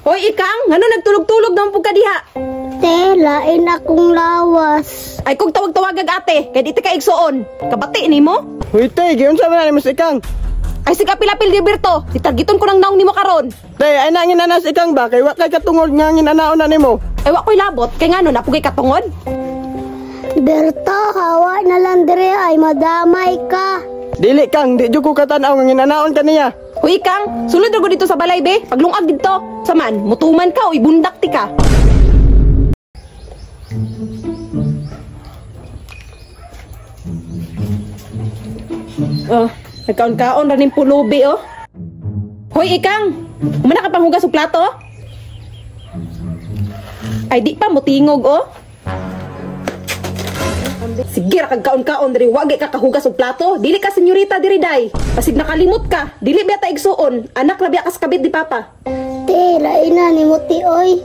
Hoy, Ikang, ngano nagtulog-tulog naman pud ka diha? Te, lain akong lawas. Ay kung tawag-tawagag ate, kay di ti ka igsuon. Kabati nimo? Huy te, giunsa man na si Ikang? Ay sige, apil-apil di Berto. Itargiton ko ng naong nimo karon. Te, ay nangin na si Ikang ba kay wa kay katungod nga nginanaon na nimo. Ay wa ko'y labot, kay ngano napugay katungod? Berto, hawa na lang dire ay madamay ka. Dili Kang, di jud ko katanaw nga nginanaon ka niya. Hoy, Ikang, sulod ra gud dito sa balay be. Paglungag didto. Saman, mutuman ka o ibundak ti ka. Oh, nagkaon-kaon ra ning pulubi oh. Hoy, Ikang, umana ka panghugas og plato? Ay di pa mutingog oh. Sige ra kag kaon-kaon diri, wagi ka kahugas og plato. Dili ka senyorita diri day. Pasig nakalimot ka, dili biya ta igsuon. Anak ra biya kas kabit di papa. Te, lain na ni mo ti oy.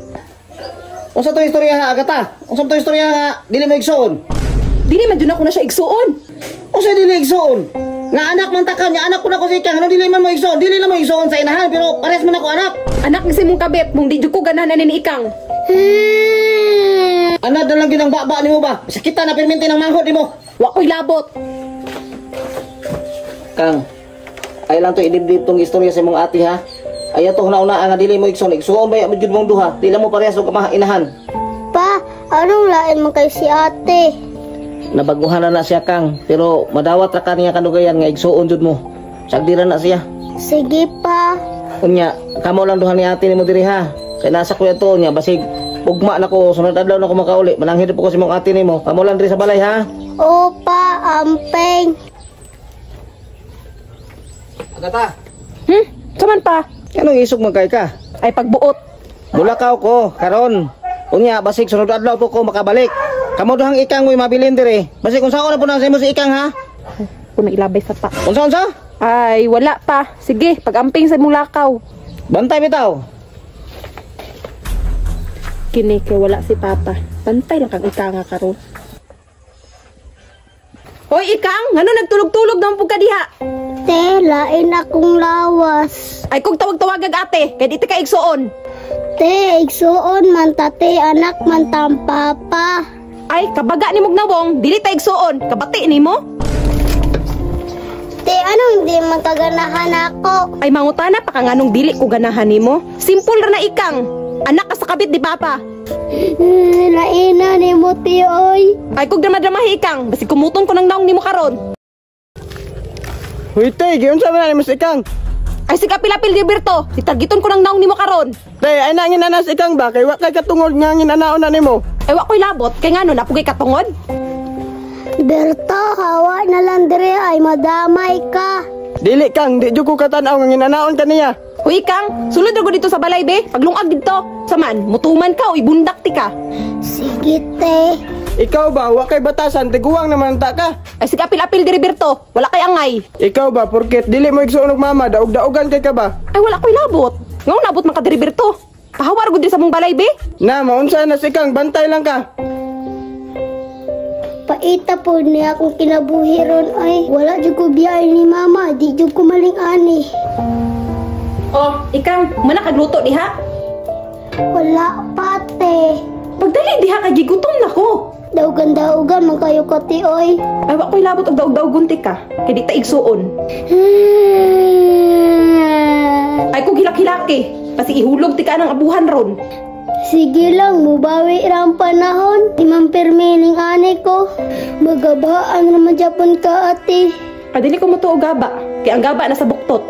Unsa to istorya nga Agata? Unsa to istorya nga dili mo igsuon? Dili man jud ako na siya igsuon. Unsa dili igsuon? Nga anak man ta ka, nga anak ko na ko si Ikang, ano dili man mo igsuon? Dili lang mo igsuon sa inahan pero pares man ako anak. Anak ni simong kabit, mong di jud ko ganahan ani ni Ikang. Anad na lang gyud ang baba nimo ba? Sakita na permente ng manghod nimo. Wa ko'y labot. Kang, ay lang to idibdib tong istorya sa imong ate ha. Ay ato na nga dili mo igsuon, igsuon ba mo jud mong duha? Di lang mo parehas og inahan. Pa, anong lain man kay si ate? Nabaguhan na na siya Kang, pero madawat ra ka niya kanugayan nga igsuon jud mo. Sagdiran na siya. Sige pa. Unya, kamo lang duha ni ate nimo diri ha. Kay nasa kuya to niya basig ugma na ko sunod adlaw na ko makauli. Mananghid po ko sa imong ate nimo. Kamo lang diri sa balay ha. Opa, ampeng. Agata, Saman pa? anong isog man kay ka? Ay pagbuot. Mulakaw ko karon. Unya basig sunod adlaw po ko makabalik. Kamo duhang Ikang mo'y mabilin diri. Basig unsa na po na sa imo si Ikang ha? Kuna ilabay sa pa. Unsa unsa? Ay wala pa. Sige, pag-amping sa imong lakaw. Bantay bitaw. Kini kay wala si papa. Bantay lang kang ikanga karon. Hoy, Ikang, ngano nagtulog-tulog naman pud ka diha? Te, lain akong lawas. Ay kung tawag-tawagag ate, kay di ti ka igsuon. Te, igsuon man ta te, anak man tam papa. Ay kabaga ni nawong, dili ta igsuon. Kabati nimo? Te, anong hindi man kaganahan ako? Ay mangutana pa ka nganong dili ko ganahan nimo. Simple ra na Ikang. Anak ka sa kabit di papa. Lain na ni mo ti oy. Ay kung drama-dramahi Ikang, basig kumuton ko ng naong nimo karon. Huy te, giunsa man na si Ikang? Ay sige, apil-apil di Berto. Itargiton ko ng naong nimo karon. Te, ay nangin na si Ikang ba kay wa kay katungod nga nginanaon na nimo. Ay wa ko'y labot, kay ngano napugay katungod? Berto, hawa na lang dire ay madamay ka. Dili Kang, di jud ko katanaw nga nginanaon ka niya. Hoy, Ikang, sulod ra gud dito sa balay be. Paglungag didto. Saman, mutuman ka o ibundak ti ka. Sige te. Ikaw ba wa kay batasan, tiguang naman ta ka. Ay sige, apil-apil diri Berto. Wala kay angay. Ikaw ba porket dili mo igsuon og mama, daog-daogan kay ka ba? Ay wala ko'y labot. Ngano nabot man ka diri Berto? Pahawar gud diri sa mong balay be. Na maunsa na si Ikang, bantay lang ka. Paita po niya akong kinabuhi ron ay wala jud ko biyay ni mama, di jud ko maling ani. Oh, Ikang, mana kagluto diha? Wala pa te. Pagdali diha kay gigutom na ko. Daugan-daugan man kayo ka ti oy. Ay wa ko'y labot og daog-daogon ti ka. Kay di ta igsuon. Ay kung hilak-hilaki, pasi ihulog ti ka ng abuhan ron. Sige lang, mubawi ra ang panahon. Di man permining ani ko. Magabaan naman Japon ka ate. Ay dili ko motuo gaba, kay ang gaba na sa buktot.